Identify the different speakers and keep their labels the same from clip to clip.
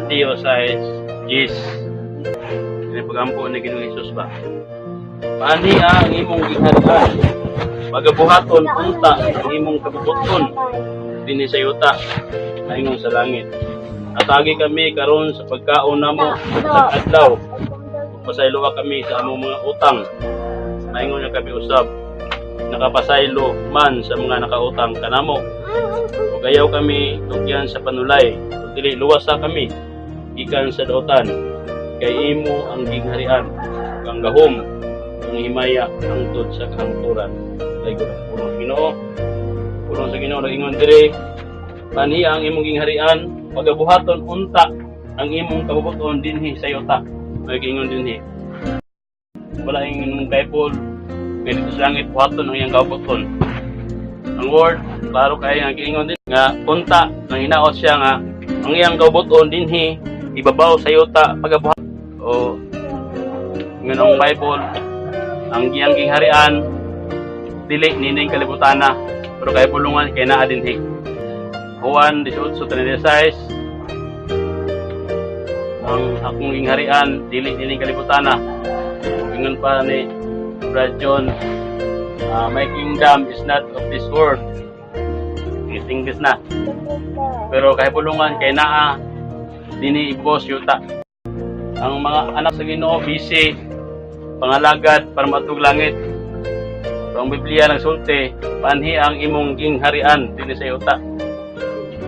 Speaker 1: Mateo 6, Jis. Ini pagampo ni Ginoong Hesus ba? Paanhi ang imong gingharian? Pagabuhaton unta ang imong kabubuton dinhi sa yuta maingon sa langit. Hatagi kami karon sa pagkaon namo sa adlaw. Pasayloa kami sa among mga utang. Maingon nga kami usab nakapasaylo man sa mga nakautang kanamo. Ug ayaw kami tugyan sa panulay, ug dili luwasa kami gikan sa dautan. Kay imo ang gingharian, ug ang gahom, ang himaya hangtod sa kahangturan. Ay ang pulong sa Ginoo. Pulong sa Ginoo nag-ingon diri, paanhi ang imong gingharian, pagabuhaton unta ang imong kabubuton dinhi sa yuta. May giingon dinhi. Wala ingon ng Bible, kay dito sa langit buhaton ang iyang kabubuton. Ang word, klaro kay ang giingon din nga unta nang hinaot siya nga ang iyang kabubuton dinhi ibabaw sa yuta pagabuhat o ingon ang Bible, ang iyang gingharian dili nining kalibutana, pero kay bulungan kay naa dinhi. Juan 18:36, ang akong gingharian dili nining kalibutana. Ingon pa ni Brad John, "My kingdom is not of this world." English na, pero kay bulungan kay naa dinhi ibabaw sa yuta. Ang mga anak sa Ginoo busy pangalagad para maadtog langit. Pero ang Biblia nagsulti, paanhi ang imong gingharian dinhi sa yuta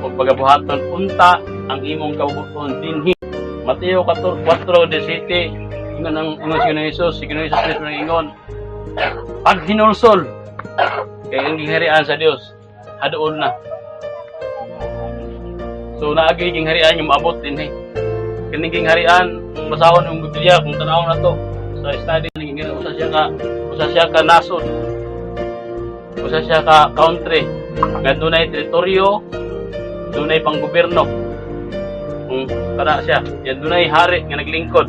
Speaker 1: ug pagabuhaton unta ang imong kabubuton dinhi. Mateo 4:17, ingon ang ingon si Ginoong Hesus, si Ginoong Hesus mismo nang ingon, paghinulsol kay ang gingharian sa Dios haduol na. So naagi gingharian nga maabot dinhi. Kining gingharian, kung basahon ang Biblia, kung tanawon na to sa study ning gingharian, usa siya ka nasod. Usa siya ka country nga dunay teritoryo, dunay panggobyerno. Kung kana siya, yan dunay hari nga naglingkod.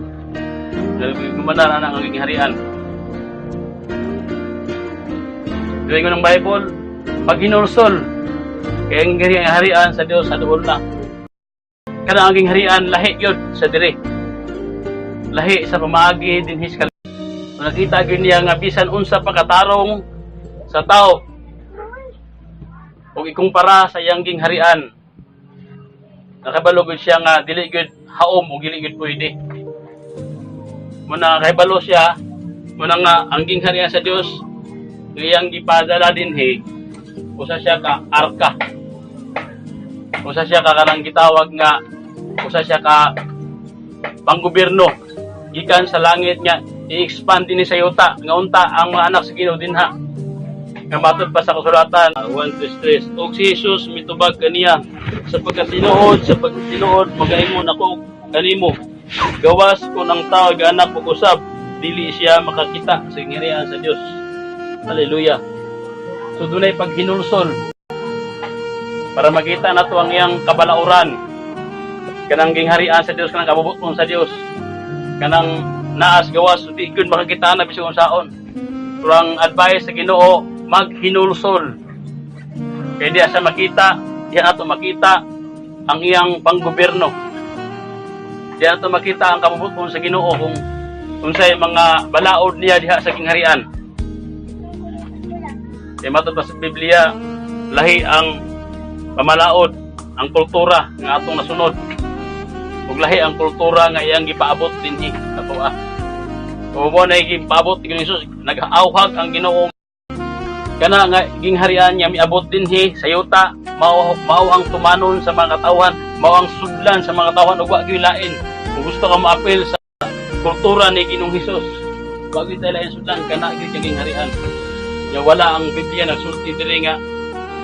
Speaker 1: Naggumanar ana ang gingharian. Tuwing ng Bible, pag hinulsol, kay ang gingharian sa Dios sa duol na. Kana ang gingharian lahi yun sa dire. Lahi sa pamaagi dinhi sa. Nakita gyud niya nga bisan unsa pa katarong sa tao ug ikumpara sa iyang gingharian, nakabalo gyud siya nga dili gyud haom ug dili gyud pwede. Muna kahibalo siya, muna nga ang gingharian sa Dios nga iyang gipadala dinhi, usa siya ka arka. Usa siya ka kanang gitawag nga usa siya ka panggobyerno gikan sa langit nga i-expand dinhi sa yuta nga unta ang mga anak sa Ginoo dinha nga matod pa sa kasulatan 1:3, ug si Jesus mitubag kaniya, sa pagkasinuod magaingon ako kanimo, gawas kon ang tao anak og usab, dili siya makakita sa gingharian sa Dios. Hallelujah. So dunay paghinulsol para makita nato ang iyang kabalauran, kanang gingharian sa Dios, kanang kabubuton sa Dios, kanang naas gawas di gyud makakita na bisag unsaon. Pero ang advice sa Ginoo, maghinulsol kay diya sa makita, diya nato makita ang iyang panggobyerno, diya nato makita ang kabubuton sa Ginoo, kung unsay mga balaod niya diha sa gingharian. Kay matod pa sa Biblia, lahi ang pamalaod, ang kultura nga atong nasunod ug lahi ang kultura nga iyang gipaabot dinhi sa atoa. O mo na gipaabot ni Jesus, nag-awhag ang Ginoo kana nga gingharian niya miabot dinhi sa yuta, mao mao ang tumanon sa mga katawhan, mao ang sudlan sa mga katawhan ug wa gyud lain. Kung gusto ka moapil sa kultura ni Ginoong Hesus, wa gyud tay lain sudlan, kana gyud kang gingharian. Nya wala ang Biblia nagsulti diri nga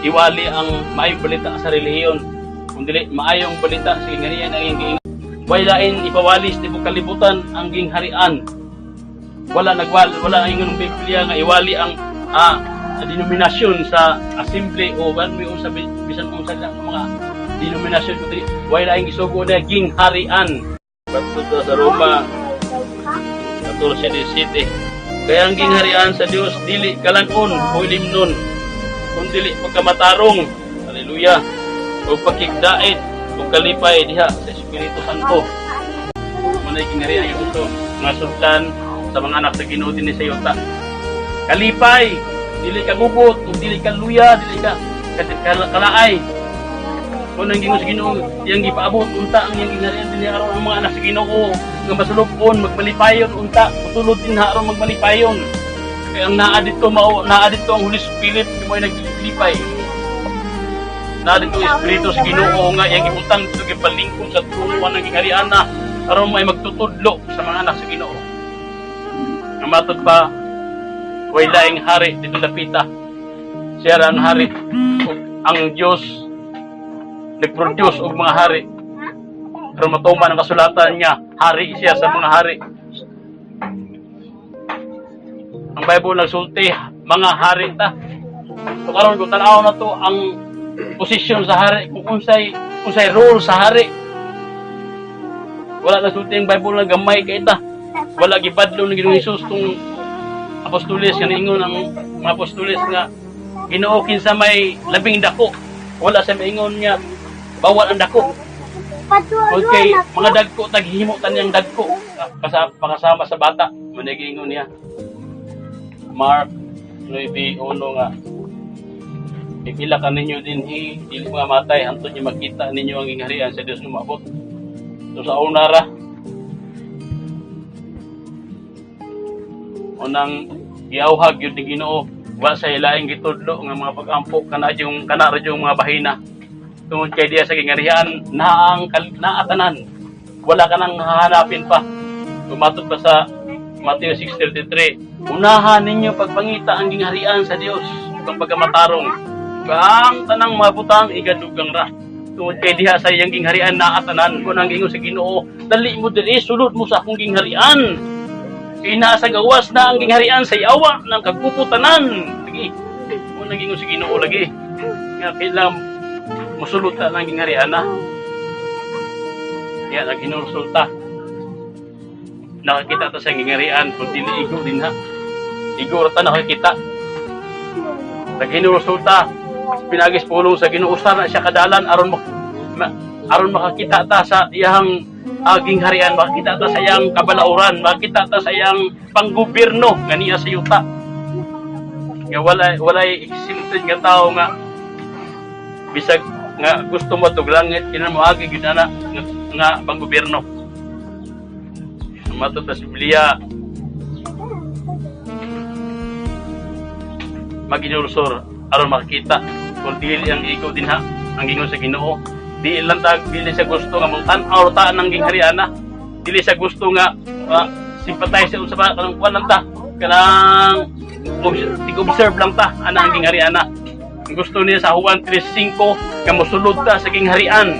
Speaker 1: iwali ang maayong balita sa relihiyon. Kung dili maayong balita sa gingharian ang iyang giingon. Way lain ipawali sa tibok kalibutan ang gingharian. Wala nagwal, wala ang ingon ng Biblia nga iwali ang denominasyon sa assembly o one may unsa, bisan unsa lang ang mga denominasyon, kundi way lain gisugo na gingharian. Bato sa Roma 14:17. Kaya ang gingharian sa Dios dili kalanon o ilimnon, kun dili pagkamatarong. Hallelujah. O pakigdait ug kalipay diha sa Espiritu. Espiritu Santo. Mao na gingharian yung gusto nga sudlan sa mga anak sa Ginoo dinhi sa yuta. Kalipay, dili ka gubot, ug dili ka luya, dili ka kalaay. Mao nang gingon sa Ginoo, iyang gipaabot unta ang iyang gingharian dinhi aron ang mga anak sa Ginoo nga masulub-on, magmalipayon unta, mosulod dinha aron magmalipayon. Kaya ang naa dito mao naa dito ang Holy Spirit nga mo'y naglilipay. Naa dito ang Espiritu sa Ginoo nga iyang gibutang dito, gipalingkod sa trono ng gingharian na aron may magtutudlo sa mga anak sa Ginoo. Ang matod pa, way laing hari dito dapita. Siya ra ang hari. Ug ang Dios nag-produce og mga hari. Pero matuman ang kasulatan niya, hari siya sa mga hari. Ang Bible nagsulti, mga hari ta. So karon kung tan-aw na to ang posisyon sa hari, kung unsay unsay role sa hari. Wala nagsulti ang Bible nga gamay kay ta. Wala gibadlong ni Ginoong Hesus tong apostoles nga niingon ang mga apostoles nga, "Ginoo, kinsa may labing dako?" Wala sa maingon niya bawal ang dako. Okay, mga dagko taghimo ta niyang dagko. Pakasama sa bata, manigingon niya. Mark 9:1 nga pipila ka ninyo dinhi dili mga matay hantod niyo makita ninyo ang gingharian sa Dios umabot. So sa una ra unang giawhag yun ni Ginoo, wa sa ilaing gitudlo nga mga pag-ampo kana yung kana ra yung mga bahina tungod kay diya sa gingharian naa ang naa tanan, wala ka nang hahanapin pa. Tumatod pa sa Mateo 6:33, unahan ninyo pagpangita ang gingharian sa Dios ug ang pagkamatarong, ang tanang mabutang igadugang ra. Tungod kay diha sa iyang gingharian naa tanan. Kung ang gingon sa Ginoo, "Dali mo diri, sulod mo sa akong gingharian." Kay naa sa gawas na ang gingharian sa yawa ng kagpuputanan. Lagi. Kung ang gingon sa Ginoo lagi. Nga kailangan musulod ta ng gingharian na. Kaya naghinulsulta. Nakakita ta sa gingharian kung dili igo din ha. Igo ra ta nakakita. Naghinulsulta. Pinagis pulong sa Ginoo na siya kadalan aron aron makakita ta sa iyang gingharian, makakita ta sa iyang kabalauran, makakita ta sa iyang panggobyerno nga niya sa yuta. Nga walay exempted nga tao nga bisag nga gusto mo tug langit kina mo agi gyud ana nga panggobyerno. Matod sa Biblia, maginulsor aron makakita kung dili ang igo dinha. Ang gingon sa Ginoo, di lang ta, dili sa gusto nga mong tan-aw ta ng ginghariana, dili sa gusto nga sympathize sa ba kanang kuan lang ta, kanang observe lang ta ana ang ginghariana. Ang gusto niya sa Juan 3:5 nga mosulod ta sa gingharian,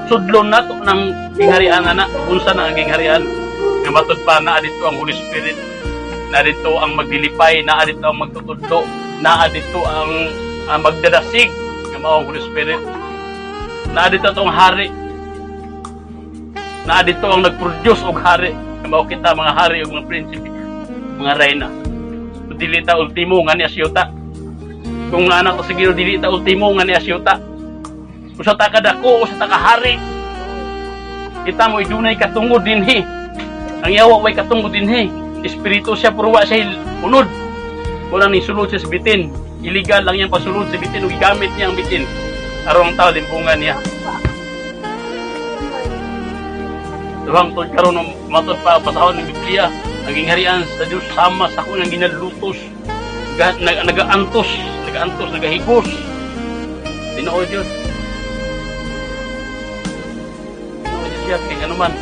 Speaker 1: sudlon nato ng gingharian ana, unsa na ang gingharian. Nga matud pa, naa dito ang Holy Spirit, naa dito ang maglilipay, naa dito ang magtutudlo, naa dito ang magdadasig nga mao ang Holy Spirit, naa dito ang hari, naa dito ang nag-produce og hari nga mao kita, mga hari ug mga prinsipe, mga reyna. Dili ta ultimo nga ni asyuta. Kung anak sa Ginoo, dili ta ultimo nga ni asyuta. Usa ta ka dako, usa ta ka hari. Kita mo idunay katungod dinhi. Ang yawa way katungod dinhi. Espiritu siya pero wa siya unod. Wala ni sulod siya sa bitin. Illegal lang yang pasulod sa bitin ug gigamit niya ang bitin. Aron ang tao limbungan niya. Duhang tod karon matod pa basahon ng Biblia, ang gingharian sa Dios sama sa kunang ginalutos, nagaantos, nagaantos, nagahigos. Tinuod yun. Tinuod yun siya kay ano man.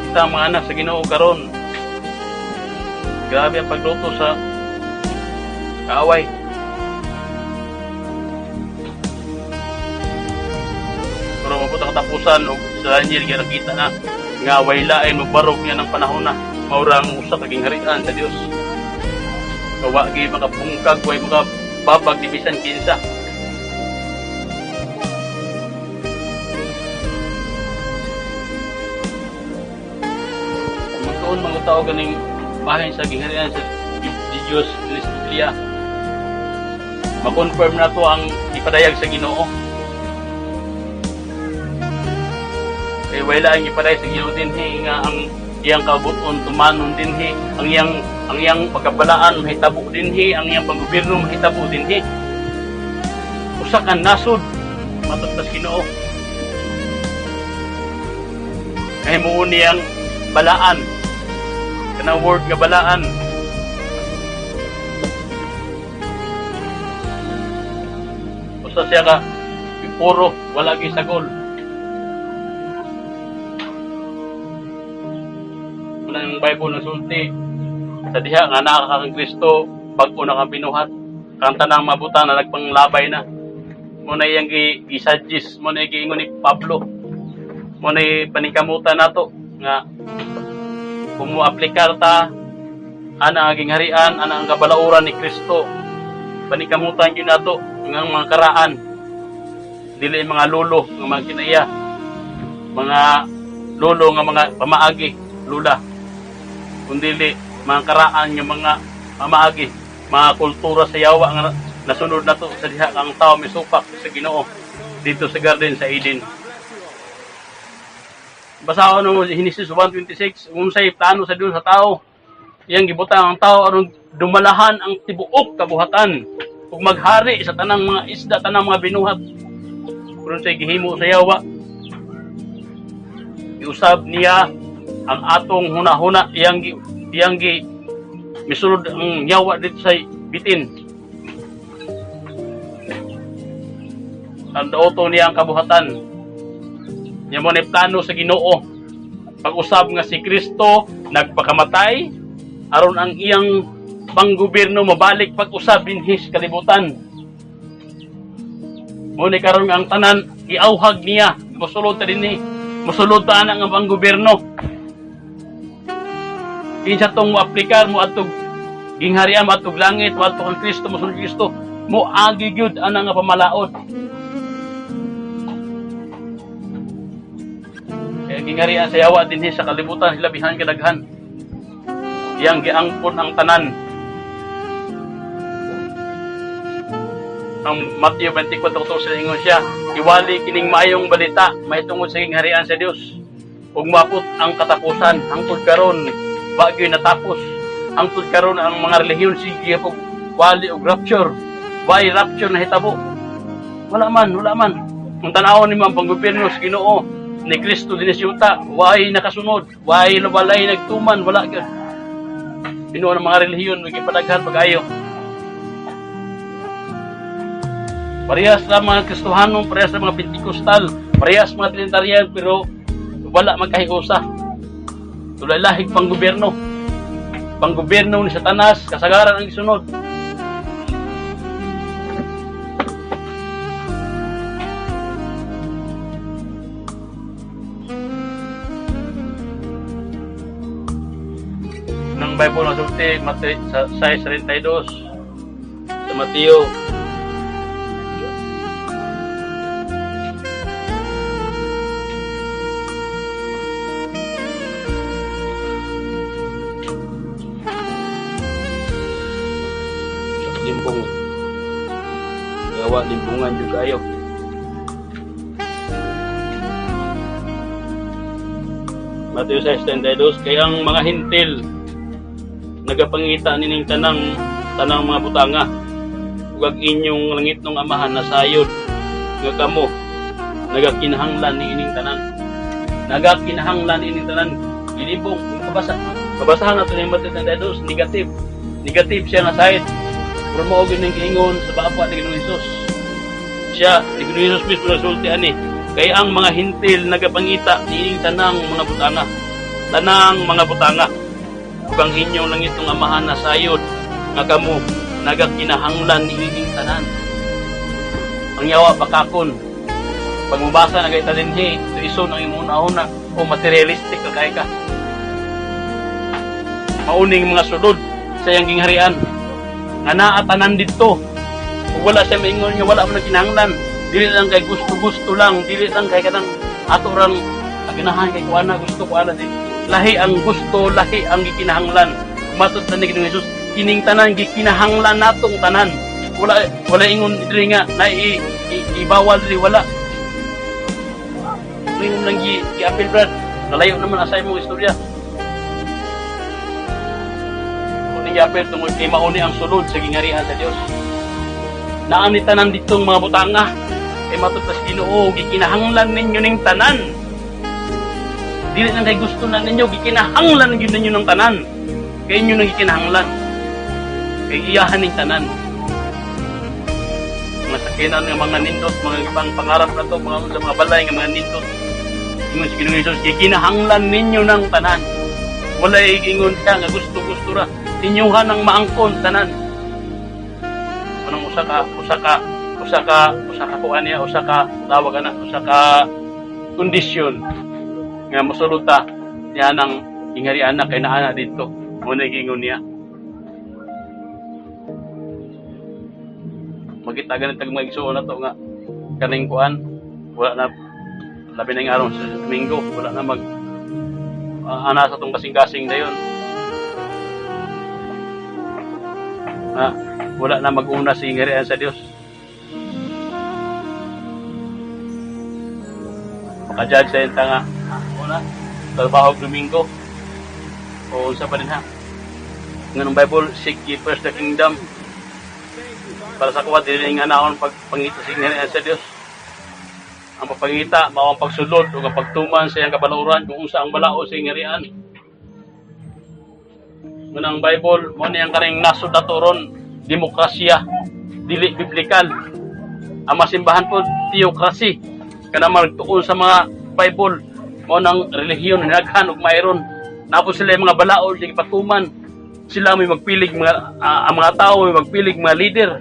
Speaker 1: Kita ang mga anak sa Ginoo karon. Grabe ang pagluto sa kaaway. Pero mabot ang katapusan og sa Daniel kaya nakita na nga way lain magbarog niya ng panahon na maura ang usa ka gingharian sa Dios. Nga wa gi makapungkag, way makababag ni bisan kinsa. Magtuon mga tao ganing bahin sa gingharian sa di Dios dinhi sa Biblia. Ma-confirm na to ang ipadayag sa Ginoo. Kay Kay wala ang gipaday sa Ginoo dinhi nga ang iyang kabut-on tumanon dinhi, ang iyang pagkabalaan mahitabo dinhi, ang iyang panggobyerno mahitabo dinhi. Usa ka nasod matod pa sa Ginoo. Kahimuon niyang balaan. Kanang word nga balaan. Usa siya ka puro, wala gyud sagol. Wala yung Bible na sulti sa diha nga naa ka kang Kristo, bag-o na kang binuhat. Kang tanang mabuta na nagpanglabay na. Mo na iyang gi-suggest, mo na giingon ni Pablo. Mo na paningkamutan nato nga kung mo aplikar ta ana ang gingharian, ana ang kabalauran ni Kristo. Paningkamutan gyud nato nga ang mga karaan, dili mga lolo nga mga kinaiya, mga lolo nga mga pamaagi, lula, kundi mga karaan nga mga pamaagi, mga kultura sa yawa nga nasunod nato sa diha ang tao misupak sa Ginoo dito sa garden sa Eden. Basahon mo Genesis 1:26, unsay plano sa Dios sa tao. Iyang gibutang ang tao aron dumalahan ang tibuok kabuhatan ug maghari sa tanang mga isda, tanang mga binuhat. Pero unsay gihimo sa yawa, giusab niya ang atong hunahuna, iyang gi misulod ang yawa dito sa bitin. Ang daoto niya ang kabuhatan. Niya mo ni plano sa Ginoo. Pag-usab nga si Kristo nagpakamatay aron ang iyang panggobyerno mabalik pag-usab dinhi sa kalibutan. Mo ni karon nga ang tanan giauhag niya, mosulod ta dinhi. Mosulod ta ana nga panggobyerno. Kinsa tong moaplikar mo atog gingharian, mo atog langit, mo adto kang Kristo, mosulod Kristo, mo agi gyud ana nga pamalaod. Kaya gingharian sa yawa dinhi sa kalibutan hilabihan kadaghan. Iyang giangkon ang tanan. Ang Mateo 24:14, ingon siya, iwali kining maayong balita mahitungod sa gingharian sa Dios ug moabot ang katapusan. Hangtod karon wa gyud natapos. Hangtod karon ang mga relihiyon sige pog wali og rapture. Way rapture na hitabo. Wala man, wala man. Kung tan-awon nimo ang panggobyerno sa Ginoo ni Kristo dinhi sa yuta, way nakasunod, way walay nagtuman, wala gyud. Binuo ng mga relihiyon, gipadaghan pag-ayo. Parehas lang mga Kristohano, parehas lang mga Pentecostal, parehas mga Trinitarian, pero wala magkahiusa. Tulay lahig panggobyerno. Panggobyerno ni Satanas, kasagaran ang isunod. Ng Bible na sulti, Mateo sa 6:32 sa Mateo. Limbong. Yawa, limbungan juga ayo. Mateo 6:32, kay ang mga Hentil nagapangita nining tanang tanang mga butanga ug ang inyong langitnong Amahan nasayod nga kamo nagakinahanglan niining tanan, nagakinahanglan ining tanan. Gilibong. Kung kabasa, kabasahan nato ni Mateo 32, negative, negative siya nga side, pero mao gyud ning giingon sa baba ni Ginoong Hesus. Siya ni Ginoong Hesus mismo nasulti ani, kay ang mga Hentil nagapangita niining tanang mga butanga, tanang mga butanga ug ang inyong langitnong Amahan nasayod nga kamo nagakinahanglan niining tanan. Ang yawa bakakon. Pag mubasa na kay dinhi, ison ang imong una o materialistic ka kay ka. Mauning mga sulod sa iyang gingharian nga naa tanan didto. Ug wala siya maingon nga wala mo nagkinahanglan. Dili lang kay gusto-gusto lang, dili lang kay kanang ato rang ganahan kay kuana, gusto ko ana di. Lahi ang gusto, lahi ang gikinahanglan. Matod sa ni Ginoong Jesus, kining tanan gikinahanglan natong tanan. Wala wala ingon diri nga na ibawal diri, wala. Imong lang gi-appeal, Brad. Nalayo naman asa imong istorya. Kung ning gi-appeal tungod kay mauni ang sulod sa gingharian sa Dios. Naa ni tanan ditong mga butanga. Kay matud pa sa Ginoo, gikinahanglan ninyo ning tanan. Dili lang kay gusto na ninyo, gikinahanglan gyud ninyo ng tanan. Kay inyo nang gikinahanglan. Kay iyahan ning tanan. Mga sakinan nga mga nindot, mga ibang pangarap na to, mga sa mga balay nga mga nindot. Ingon si Ginoong Jesus, gikinahanglan ninyo ng tanan. Wala ingon ka nga gusto-gusto ra. Inyuhan ang maangkon tanan. Anong usa ka kuan niya, usa ka tawag ana, usa ka kondisyon nga mosulod ta niya ng gingharian na kay naa na dito. Mo na giingon niya. Makita ganit tag mga igsuon na to nga kaning kuan wala na, labi na yung araw sa Domingo, wala na mag ana sa tong kasing-kasing dayon na wala na mag-una sa gingharian sa Dios. Maka-judge sa inta nga una trabaho og Domingo o unsa pa din ha. Nganong Bible, "Seek ye first the kingdom." Para sa kuwa, dili nga naon pagpangita sa gingharian sa Dios. Ang pagpangita mao ang pagsulod o ang pagtuman sa iyang kabalauran kung unsa ang balaod sa gingharian. Nganang Bible mo ni ang kaning nasod nato ron, demokrasya, dili biblikal. Ang masimbahan po, theocracy, kana magtuon sa mga Bible, mo nang relihiyon naghan og mayroon napos sila yung mga balaod yung ipatuman. Sila may magpilig mga ang mga tao may magpilig mga leader,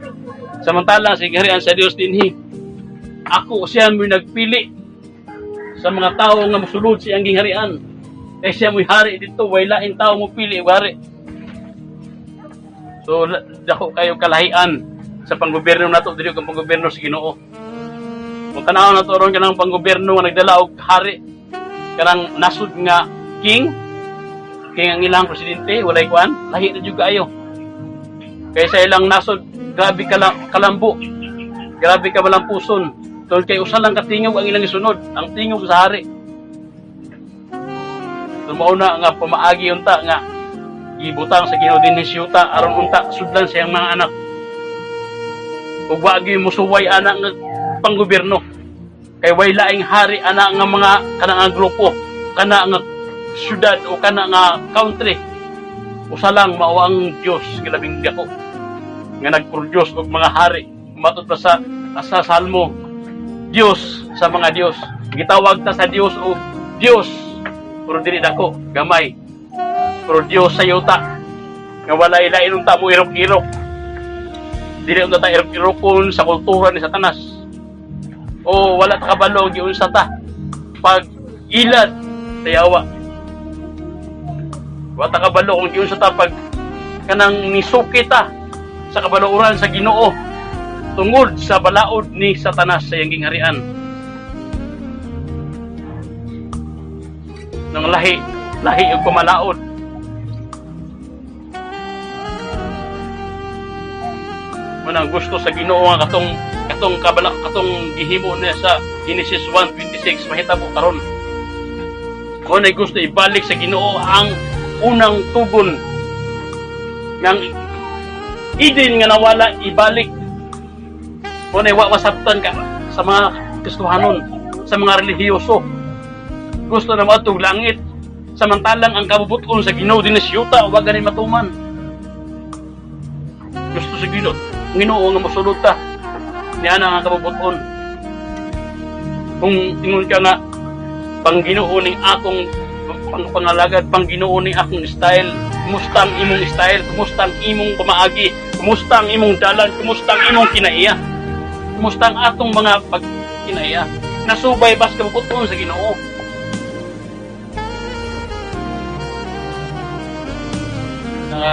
Speaker 1: samantala sa gingharian sa Dios dinhi, ako siya may nagpili sa mga tao nga mosulod sa iyang gingharian. Eh siya mo'y hari dito, way laing tao mo pili og hari. So dako kayo kalahian sa panggobyerno nato diri ug ang panggobyerno sa Ginoo. Kung tan-awon nato ron kanang panggobyerno nga nagdala og hari, kanang nasod nga king, king ang ilang presidente, walay kuan, lahi na jud kaayo. Kaysa ilang nasod, grabe ka kalambo. Grabe ka malampuson. Tungod kay usa lang ka tingog ang ilang isunod, ang tingog sa hari. So mao na nga pamaagi unta nga gibutang sa Ginoo dinhi sa yuta aron unta sudlan sa iyang mga anak. Ug wa gyud mosuway ana nga panggobyerno. Kay way laing hari ana nga mga kana nga grupo, kana nga syudad o kana nga country. Usa lang, mao ang Dios nga labing dako nga nag-produce og mga hari. Matud pa sa Salmo, Dios sa mga Dios. Gitawag ta sa Dios og Dios pero dili dako, gamay. Pero Dios sa yuta nga walay lain unta mo irok-irok. Dili unta ta irok-irokon sa kultura ni Satanas. O wala ta kabalo giunsa ta pag ilad sa yawa. Wala ta kabalo kung giunsa ta pag kanang nisuki ta sa kabaluoran sa Ginoo tungod sa balaod ni Satanas sa iyang gingharian. Nang lahi, lahi og pamalaod. Manang gusto sa Ginoo nga katong katong kabala katong gihimo niya sa Genesis 1:26 mahitabo karon. Kung ay gusto ibalik sa Ginoo ang unang tugon ng Eden nga nawala, ibalik. Kung ay wa masabtan ka sa mga Kristohanon, sa mga relihiyoso. Gusto na maadtog langit, samantalang ang kabubuton sa Ginoo dinhi sa yuta wa gani matuman. Gusto sa Ginoo, Ginoo nga mosulod ta niya na ang kabubuton. Kung ingon ka nga pang Ginoo ning akong pangalagad, pang Ginoo ning akong style, kumusta ang imong style, kumusta ang imong pamaagi, kumusta ang imong dalan, kumusta ang imong kinaiya, kumusta ang atong mga pagkinaiya, nasubay bas kabubuton sa Ginoo? Nga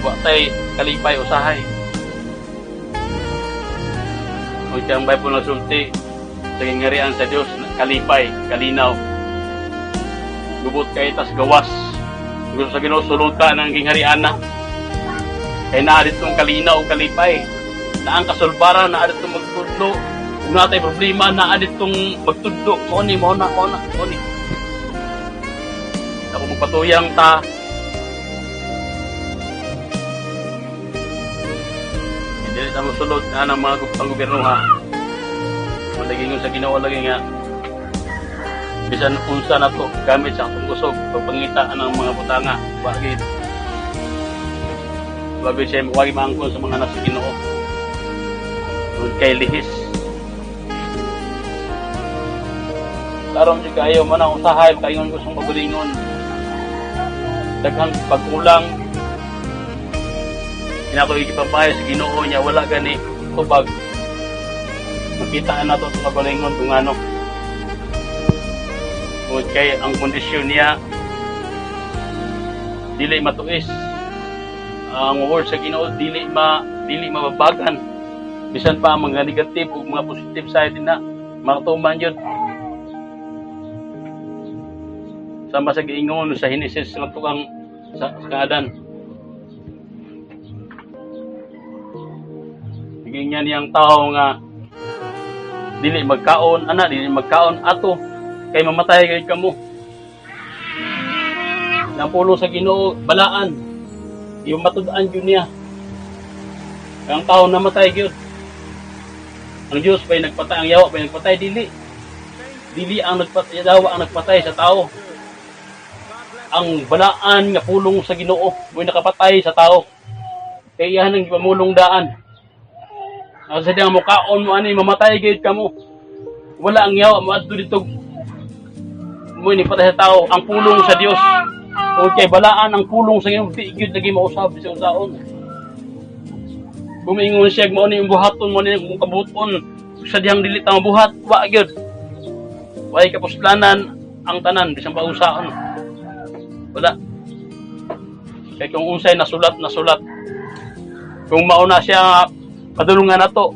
Speaker 1: wa tay kalipay usahay. Kung ang Bible na sulti sa gingharian sa Dios, kalipay, kalinaw. Gubot kay tas gawas. Gusto sa Ginoo sulod ka ng gingharian na. Kay naa ditong kalinaw o kalipay. Na ang kasulbaran, naa ditong magtudlo. Kung natay problema naa ditong magtudlo, mao ni, mao na, mao na, mao ni. Ako magpatuyang ta. Hindi ta mosulod na ng mga panggobyerno ha. Malagingon sa Ginoo lagi nga bisan unsa nato gamit sa atong kusog pagpangita ang mga butanga, wagi wagi siya, wagi maangkon sa mga anak sa Ginoo. Tungod kay lihis. Karon jud kaayo man ang usahay makaingon ko sa kaugalingon. Daghang pagkulang kinako igipapayo sa Ginoo niya, wala gani tubag. Makita na nato sa kaugalingon kung ano. Tungod kay ang kondisyon niya dili matuis. Ang word sa Ginoo dili mababagan. Bisan pa ang mga negative o mga positive side na matuman yun. Sama sa giingon sa Henesis nga tukang sa Adan. Giingon niyang tao nga dili magkaon ana, dili magkaon ato kay mamatay kay kamo. Napulo sa Ginoo balaan. Yung matud-an yun niya. Ang tao namatay gyud. Ang Diyos ba'y nagpatay, ang yawa ba'y nagpatay? Dili. Dili ang nagpatay, yawa ang nagpatay sa tao. Ang balaan nga pulong sa Ginoo mo'y nakapatay sa tao. Kay iyahan ang gipamulong daan. Sa diyang mukaon mo ani mamatay gyud kamo. Wala ang yawa moadto dito mo ni patay sa tao ang pulong sa Dios. Tungod kay balaan ang pulong sa Ginoo, di gyud lagi mausab sa usaon. Bumingon siya mao ni imong buhaton, mao ni imong kabuton sa dihang dili ta mabuhat, wa gyud. Way kapuslanan ang tanan bisan pa usaon. Wala. Kay kung unsay nasulat, nasulat. Kung mauna siya padulungan nato,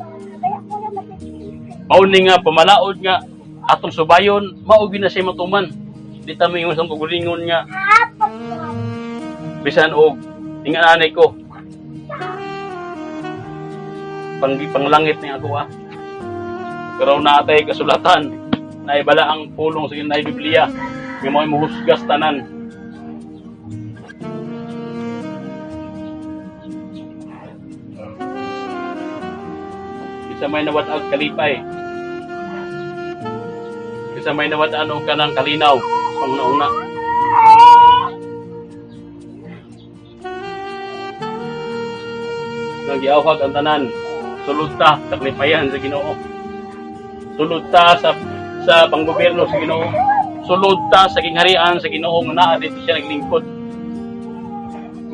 Speaker 1: mao ni nga pamalaod nga atong subayon, mao gyud na siya matuman. Di ta moingon sa kaugalingon nga bisan og ingananay ko panglangit ni ako ah. Pero naatay kasulatan na ibala ang pulong sa na Biblia nga mo'y muhusgas tanan. Isa may nawad-ag kalipay. Isa may nawad-an og kanang kalinaw panguna-una. Nang giawhag ang tanan, sulod ta sa kalipayan sa Ginoo. Sulod ta sa panggobyerno sa Ginoo. Sulod ta sa gingharian sa Ginoo nga naa dito siya naglingkod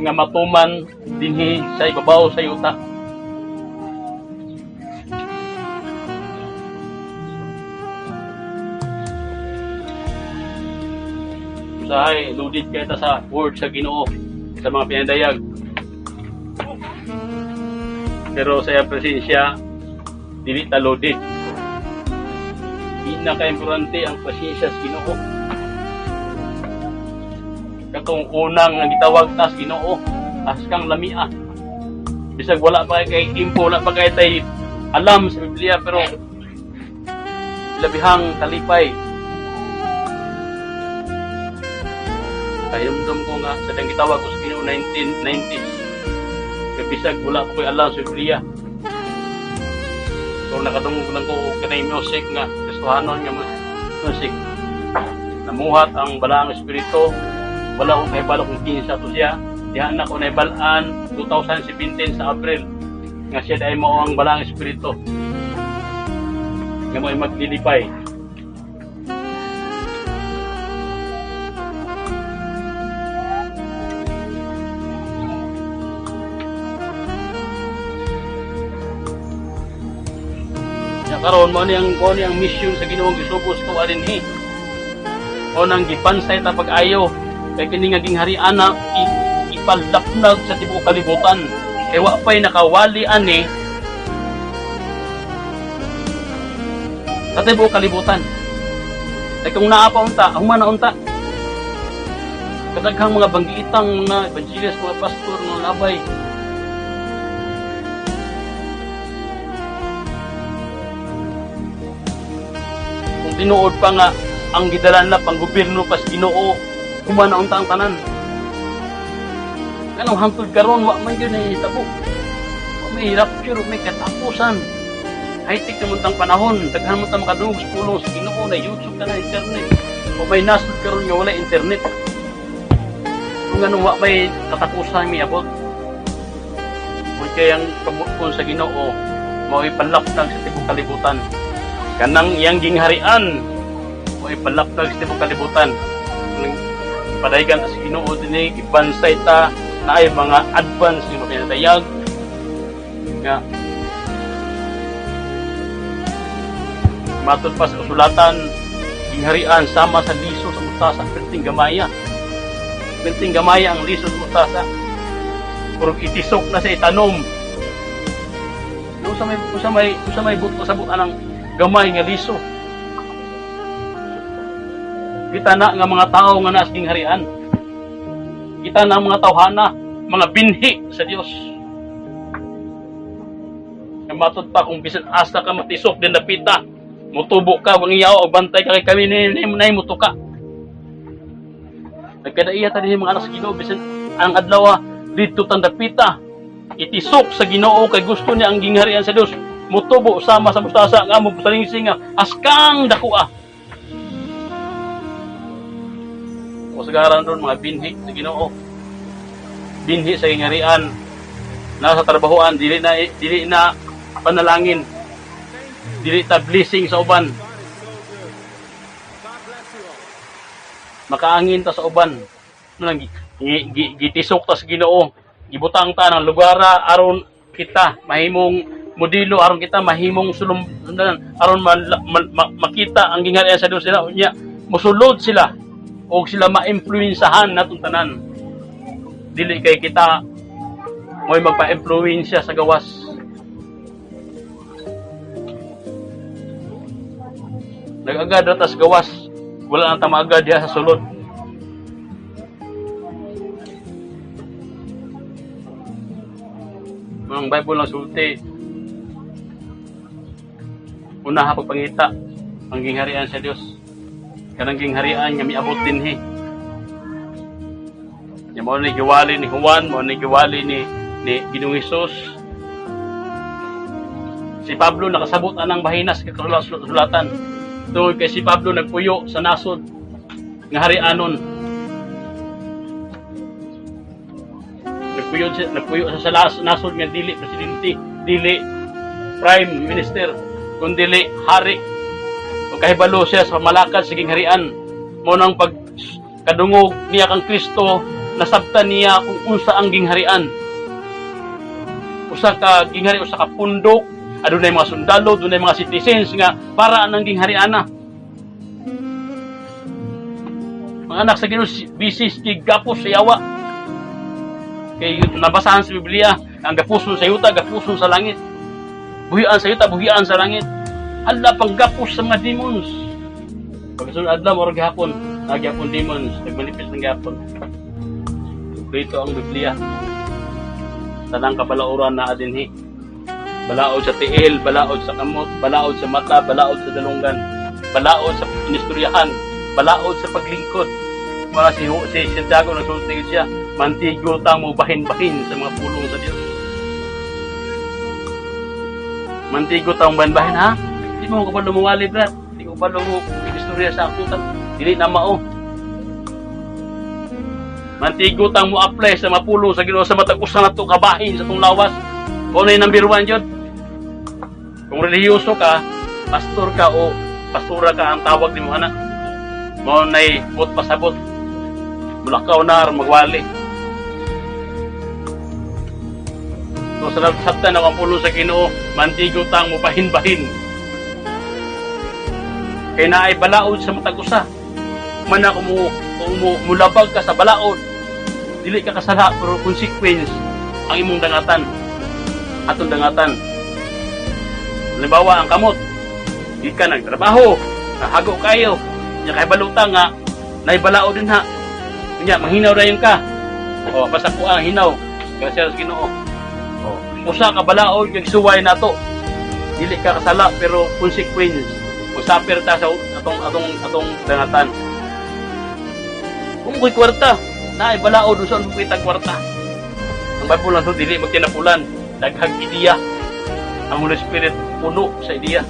Speaker 1: nga matuman dinhi sa ibabaw sa yuta. Usahay, loaded kay ta sa word sa Ginoo sa mga pinadayag. Pero sa iyang presensya, dili ta loaded. Di na ka-importante ang presensya sa Ginoo. Katong unang nga gitawag ta sa Ginoo, askang lamia. Bisag wala pa kay impo, wala pa kay tay alam sa Biblia, pero labihang kalipay. Kahimdom ko nga sa dang gitawag ko sa Ginoo 1990s. Kay bisag wala pa ko'y alam sa Biblia. So nakadungog lang ko og kanay music nga Kristohanon nga music. Namuhat ang balaang espiritu. Wala akong kahibalo kung kinsa to siya. Diha na ko nahibalaan 2017 sa April nga siya dahil mao ang balaang espiritu nga mo'y maglilipay. Nya karon mao ni ang mission sa Ginoong gisugos tuwa dinhi. O nang gipansay ta pag-ayo kay kini nga gingharian na ipalapnag sa tibuok kalibutan. Kay wa pay nakawali ani sa tibuok kalibutan. Kay kung naa pa unta, human na unta. Kadaghang mga banggiitang mga evangelist, mga pastor, mga labay. Kung tinuod pa nga ang gidala na pang gobyerno pas Ginoo, human na unta ang tanan. Kanang hangtod karon wa man gyud nahitabo. Wa may rapture, may katapusan. High-tech naman tang panahon, daghan mo ta makadungog sa pulong sa Ginoo na YouTube ka na internet. Wa may nasod karon nga wala internet. Kung ano, wa may katapusan may abot. Kung kaya ang kabukon sa Ginoo, mao'y panlaptag sa tibok kalibutan. Kanang iyang gingharian, mao'y panlaptag sa tibok kalibutan. Nang padaygan ta sa Ginoo dinhi, gibansay ta na ay mga advance nga pinadayag nga matod pa sa kasulatan, gingharian sama sa liso sa mustasa, perting gamaya. Perting gamaya ang liso sa mustasa. Purog itisok na sa itanom. Usa may buto sa butan ang gamay nga liso. Kita na nga mga tao nga naas gingharian. Kita na ang mga tawhana, mga binhi sa Dios. Nga matod pa kung bisan asa ka matisok din dapita, mutubo ka, wang iyaw, og bantay ka kay kami ni ni mutuka. Nagkadaiya ta dinhi, mga anak sa Ginoo, bisan ang adlaw didto tan dapita. Itisok sa Ginoo kay gusto niya ang gingharian sa Dios mutubo sama sa mustasa nga mo salingsing nga askang dakoa. O sagaran ron mga binhi sa Ginoo. Binhi sa gingharian nasa trabahoan, dili na panalangin. Dili ta blessing sa uban. Makaangin ta sa uban. Ano lang, gitisok ta sa Ginoo. Gibutang ta ng lugara aron kita mahimong modelo, aron kita mahimong sulum, aron makita ang gingharian sa Dios sila unya mosulod sila og sila maimpluwensahan natong tanan. Dili kay kita mo'y magpa-impluwensya sa gawas. Nag-agad ra ta sa gawas, wala nang tamaagad diha sa sulod. Ang Bible lang sulti, unaha pagpangita ang gingharian sa Dios, kanang gingharian nga miabot dinhi. Nya mao ni giwali ni Juan, mao ni giwali ni Ginoong Hesus. Si Pablo nakasabot anang bahinas sa kasulatan tungod kay si Pablo nagpuyo sa nasod nga harianon. Nagpuyo sa nasod nga dili presidente, dili prime minister, kundi hari. O kahibalo siya sa pamalakad sa gingharian. Mao nang pag kadungog niya kang Kristo, nasabtan niya kung unsa ang gingharian. Usa ka ginghari, usa ka pundok, adunay mga sundalo, adunay mga citizens nga para anang ginghariana. Mga anak sa Ginoo, busy kay gapos sa yawa. Kay nabasahan sa Biblia, ang gapuson sa yuta, gapuson sa langit. Buhian sa yuta, buhian sa langit. Hala, pang gapos sa mga demons. Pagkasunod adlaw, murag gihapon, nagyapon demons, nagmanifest ng gihapon. Dito ang Biblia. Tanang kabalauran na adinhi. Balaod sa tiil, balaod sa kamot, balaod sa mata, balaod sa dalunggan, balaod sa inistoryahan, balaod sa paglingkod. Wala si Santiago nagsulti siya, mantigo ta mo bahin-bahin sa mga pulong sa Dios. Mantigo ta mo bahin-bahin, ha? Di mo ko ba lumuwali, brad? Di ko ba lumu istorya sa akong dili na mao. Mantigo tang mo apply sa mapulong sa Ginoo sa matag usa nato kabahin sa tong lawas. Kung ano yung number one yun? Kung relihiyoso ka, pastor ka o pastora ka ang tawag ni mo ana. Mao nay bot pasabot. Mulakaw na magwali. So sa sabtan ako ang pulong sa Ginoo, mantigo tang mo bahin-bahin. Kay naay balaod sa matag usa. Man ako mo mulabag ka sa balaod, dili ka kasala pero consequence ang imong dangatan. Atong dangatan. Halimbawa ang kamot, di ka nagtrabaho, nahago kayo, nya kay baluta nga naibalaod din ha. Nya manghinaw dayon ka. O basta ko ang hinaw, grasya sa Ginoo. O usa ka balaod kag suway nato. Dili ka kasala pero consequence. Musapir ta sa atong atong atong dangatan. Kung ko'y kwarta, naay balaod, unsa mo kita kwarta. Ang Bible lang to, dili magtinapulan, daghang ideya. Ang Holy Spirit puno sa ideya.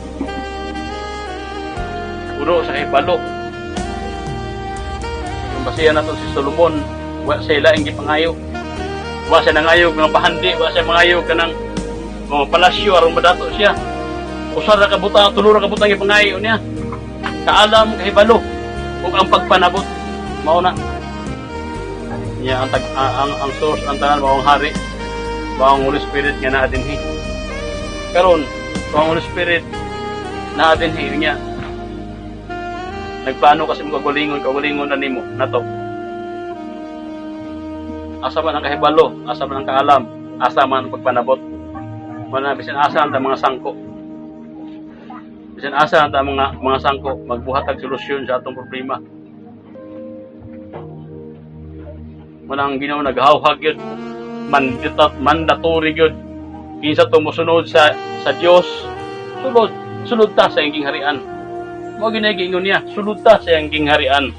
Speaker 1: Puno sa kahibalo. Kung basihan nato si Solomon, wa siya laing gipangayo. Wa siya nangayo mga pahandi, wa siya mangayo kanang mga palasyo aron madato siya. Usa ra ka butang, tulo ra ka butang gipangayo niya. Kaalam, kahibalo ug ang pagpanabot. Mao na. Niya ang, tag, ang source ang tanan mao ang hari. Mao ang Holy Spirit nga naa dinhi. Karon, kung ang Holy Spirit naa dinhi niya, nagplano kasi mo kagalingon, kagalingon na nimo nato. Asa man ang kahibalo, asa man ang kaalam, asa man ang pagpanabot? Wala, bisan asa ang mga sangko. Bisan asa ang mga sangko magbuhat og solusyon sa atong problema. Wala, ang Ginoo naghawhag yun. Manditat, mandatory yun. Kinsa to mosunod sa Dios, sulod, sulod ta sa iyang gingharian. Mao gyud giingon niya, sulod ta sa iyang gingharian.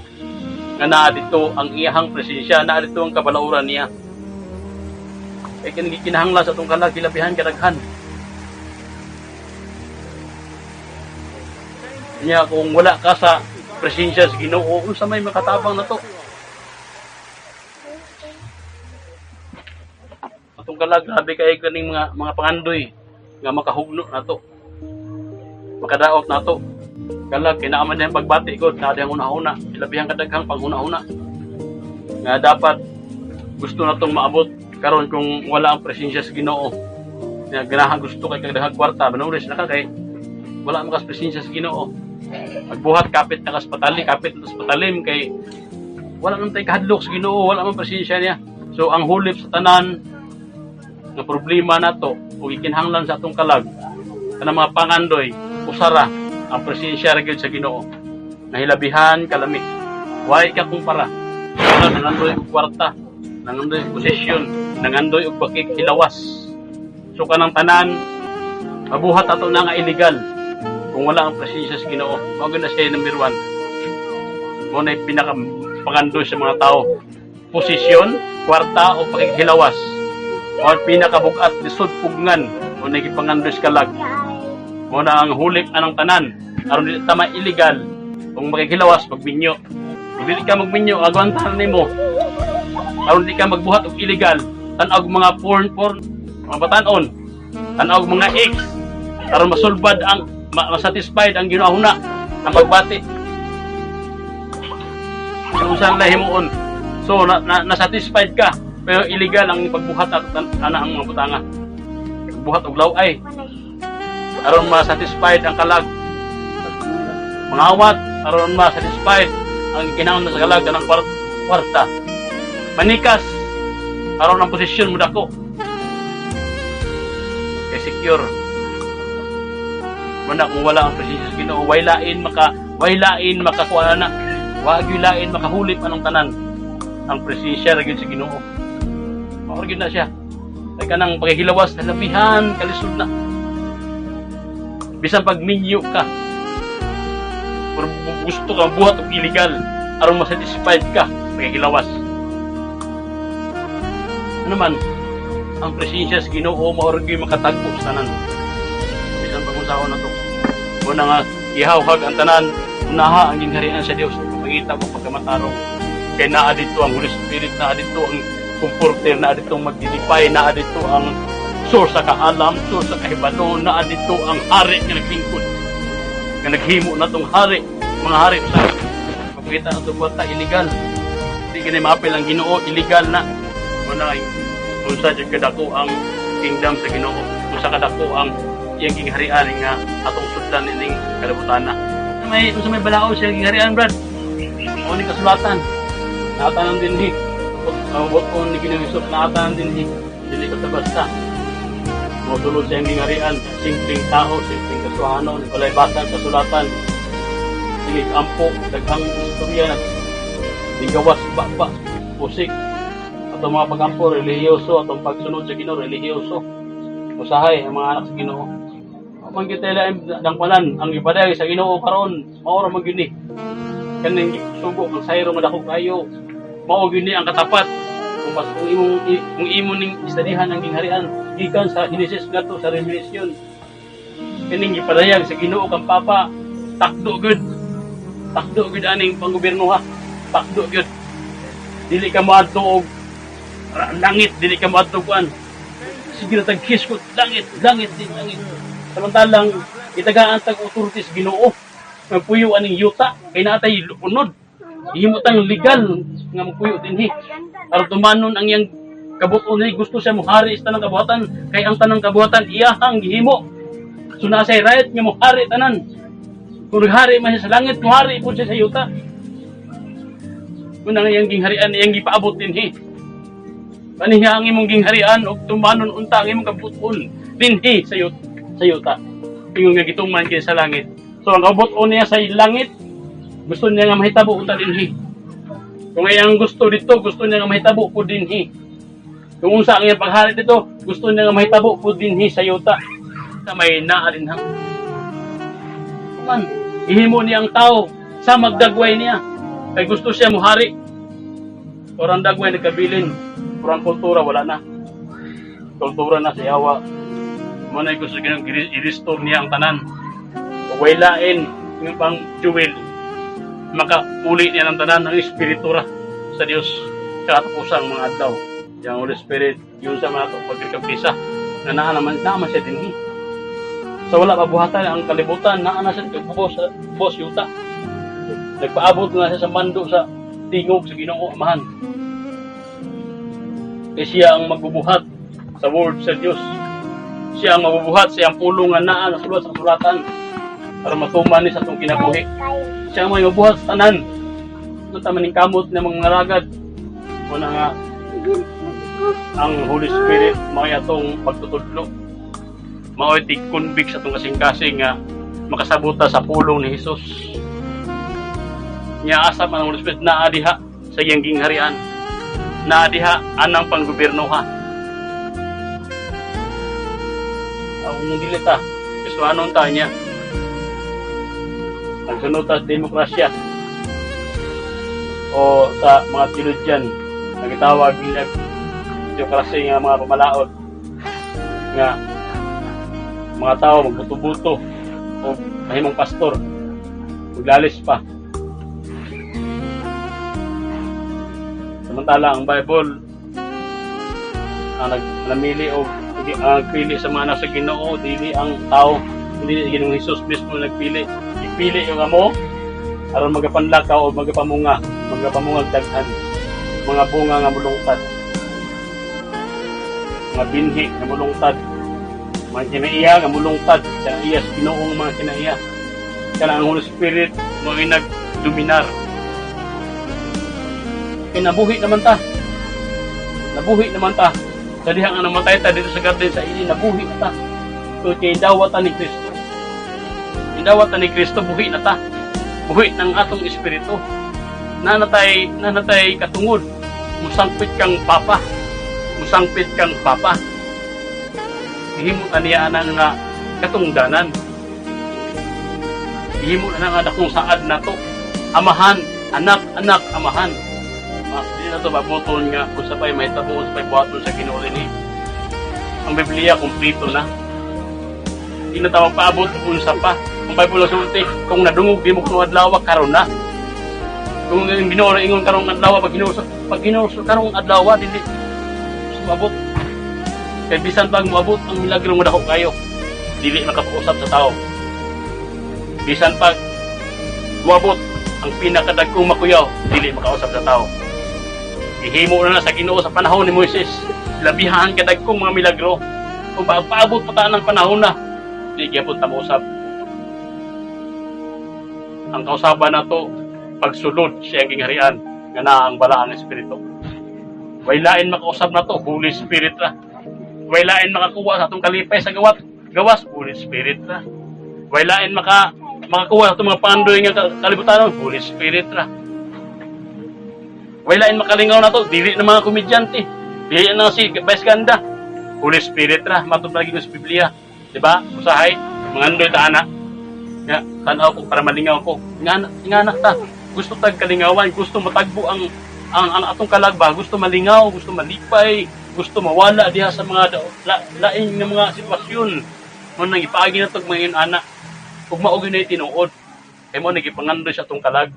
Speaker 1: Nga naa dito ang iyahang presensya, naa dito ang kabalauran niya. Kay kini kinahanglan sa atong kalag hilabihan kadaghan. Nya kung wala ka sa presensya sa Ginoo, unsa may makatabang nato? Atong kalag, grabe kay kaning mga pangandoy nga makahugno nato. Makadaot nato. Kalag kinaaman diyang pagbati god, naa diyang una-una, hilabihan kadaghang panghuna-huna. Nga dapat gusto natong maabot karon kung wala ang presensya sa Ginoo. Nga ganahan gusto kay kadaghang kwarta, manulis na ka kay wala man kas presensya sa Ginoo. Magbuhat kapit na kas patali, kapit na kas patalim kay wala man tay kahadlok sa Ginoo, wala man presensya niya. So ang hulip sa tanan nga problema nato ug gikinahanglan sa atong kalag kanang mga pangandoy, usara ang presensya ra gyud sa Ginoo. Nahilabihan kalami. Way ka kumpara. Wala, nangandoy og kwarta, nangandoy og posisyon, nangandoy og pakighilawas. So kanang tanan mabuhat ato na nga illegal kung wala ang presensya sa Ginoo. Mao gyud na siya number 1. Mao na pinaka pangandoy sa mga tao. Posisyon, kwarta o pakighilawas. O pinakabugat lisod pugngan o nagipangandoy sa kalag. Mao na ang hulip anang tanan aron dili ta illegal. Kung makighilawas, magminyo. Kung dili ka magminyo, agwantahan nimo aron di ka magbuhat og illegal. Tan-awg mga porn porn, mga batanon, tan-awg mga ex aron masulbad ang masatisfied ang ginahuna, ang pagbati kung saan na himuon. So na satisfied ka pero illegal ang pagbuhat at ana ang mga butanga, buhat og laway aron ma-satisfied ang kalag, mangawat aron ma-satisfied ang kinahanglan sa kalag kanang kwarta, manikas aron ang posisyon mo dako kay secure man na. Kung wala ang presensya sa Ginoo, way lain makakuha na, wa gyud lain makahulip anong tanan. Ang presensya ra gyud sa Ginoo, mao gyud na siya. Kay kanang paghilawas, labihan kalisod na. Bisan pag minyo ka pero gusto ka buhat og illegal aron masatisfied ka paghilawas. Ano man ang presensya sa Ginoo, mao ra gyud makatagpo sa tanan, bisan pag unsaon na to. Una nga ihawhag ang tanan, unaha ang gingharian sa Dios ug pagpangita mo pagkamatarong, kay naa dito ang Holy Spirit, naa dito ang Comforter, naa dito ang magdilipay, naa dito ang source sa kaalam, source sa kahibalo, naa dito ang hari nga naglingkod, nga naghimo na tong hari, mga hari sa pagpangita na itong buhat illegal. Di kini maapil ang Ginoo, illegal na. Muna unsa jud kadako ang kingdom sa Ginoo, unsa kadako ang iyang gingharian nga atong sudlan ining kalibutan na. May unsa may balaod sa gingharian, brad? Mao ni kasulatan. Naatanan dinhi. Ang buot ni Ginoong Hesus naatanan dinhi. Dili ka basta. Mo sulod sa iyang gingharian, simpleng tao, simpleng kasuhanon, walay basa ang kasulatan. Sige, ampo, daghang istorya na digawas ba ba, pusik. Atong mga pagampo, relihiyoso, atong pagsunod sa Ginoo, relihiyoso. Usahay ang mga anak sa Ginoo. Man kita lain dangpanan ang ipaday sa Ginoo karon, mao ra man gyud ni. Kaning sugo kang sayro madako kayo. Mao gyud ni ang katapat. Kung imo ning istadihan ang gingharian gikan sa Genesis ngadto sa Revelation. Kining gipadayag sa Ginoo kang Papa, takdo gud. Takdo gud aning panggobyerno ha. Takdo gud. Dili ka moadto og langit, dili ka moadto kuan. Sige na tag ko, langit, langit, di langit. Samantalang itagaan tag authorities Ginoo. Magpuyo aning yuta kay naatay unod. Himo tang legal nga magpuyo dinhi. Aron tumanon ang iyang kabuton ni, gusto siya mohari sa tanang kabuhatan kay ang tanang kabuhatan iyahang gihimo. So naa siya right nga mohari tanan. Kung naghari man siya sa langit, mohari po siya sa yuta. Kung ang iyang gingharian, iyang gipaabot dinhi. Kaniya ang imong gingharian og tumanon unta ang imong kabuton dinhi sa yuta. Ingon nga gituman kay sa langit. So ang kabuton niya sa langit, gusto niya nga mahitabo unta dinhi. Kung iyang gusto dito, gusto niya nga mahitabo po dinhi. Kung unsa ang iyang paghari dito, gusto niya nga mahitabo po dinhi sa yuta. Sa may naa din ha. Man, ihimo niya ang tao sa magdagway niya. Kay gusto siya muhari. Orang dagway nagkabilin. Orang kultura wala na. Kultura na sa yawa. Mo na gusto ginang i-restore niya ang tanan. Ug way lain yung pang jewel. Makauli niya ng tanan ang espiritu ra sa Dios sa katapusang mga adlaw. Yang Holy Spirit, yun sa mga pagkakabisa na naa naman siya dinhi. So wala pa buhatan ang kalibutan, naa na siya bubos sa bubos yuta. Nagpaabot na siya sa mando sa tingog sa Ginoo Amahan. Kay siya ang magbubuhat sa word sa Dios. Siya ang magbubuhat sa iyang pulong nga naa nasulat sa kasulatan para matuman ni sa atong kinabuhi. Siya ang may mabuhat sa tanan. Ito tama ning kamot ng mga ragad. Muna nga ang Holy Spirit mao atong pagtutudlo. Mao tig-convict sa atong kasing-kasing nga makasabota sa pulong ni Jesus. Nya asa man ang Holy Spirit? Naa diha sa iyang gingharian. Naa diha anang panggobyerno ha. Ang dili ta, Kristohanon ta niya. Nagsunod ta sa demokrasya o sa mga theologian nagitawag nila demokrasya nga mga pamalaod nga mga tao magbuto-buto o mahimong pastor, maglalis pa. Samantala ang Bible ang namili o ang nagpili sa mga nasa Ginoo, dili ang tao, hindi Ginoong Hesus mismo nagpili. Ipili yung amo aron magapanlakaw o magapamunga, magapamungag daghan mga bunga nga mulungtad, mga binhi nga mulungtad, mga kinaiya nga mulungtad sa iya sa Ginoong mga kinaiya. Kana ang Holy Spirit mo nagdominar. Kinabuhi naman ta, nabuhi naman ta sa diha nga namatay ta dito sa garden sa ili, nabuhi na ta. So kay dawatan ni Kristo, dawatan ni Kristo, buhi na ta, buhi ng atong espiritu. Nanatay katungod, musangpit kang Papa, musangpit kang Papa. Gihimo ta niya anang nga katungdanan, gihimo na nga dakong saad nato, Amahan, Anak, Anak, Amahan. Di na to mabuton nga kung sa pa'y mahitabo, sa pa'y buhaton sa Ginoo ni. Ang Biblia kumpleto na. Di na ta magpaabot kung unsa pa. Ang Bible sulti, kung nadungog di mo karong adlaw, karon na. Kung ang Ginoo na ingon karong adlaw, pag Ginoo karong adlaw, dili sumabot. Kay bisan pag moabot ang milagro nga dako kayo, dili makapausab sa tao. Bisan pag moabot ang pinakadagkong makuyaw, dili makausab sa tao. Gihimo na na sa Ginoo sa panahon ni Moises. Labihan kadagkong mga milagro. Kung paabot pa ta ng panahon na, di gyapon ta mausab. Ang kausaban nato pagsulod sa iyang gingharian nga naa ang balaang espiritu. Way lain makausab nato, Holy Spirit ra. Way lain makakuha sa atong kalipay sa gawas, Holy Spirit ra. Way lain makakuha sa atong mga pandoy nga kalibutan, Holy Spirit ra. Way lain makalingaw nato, dili na mga komedyante, dili na si Vice Ganda. Holy Spirit ra, matod lagi sa Biblia. Di ba? Usahay. Mangandoy ta ana. Nga tan-aw ko para malingaw ko. Nga na ta. Gusto tag kalingawan, gusto matagbo ang atong kalag ba, gusto malingaw, gusto malipay, gusto mawala diha sa mga laing nga mga sitwasyon. Mo nang ipaagi na tog mga ana. Ug mao gyud na tinuod. Kay mo nagipangandoy sa atong kalag.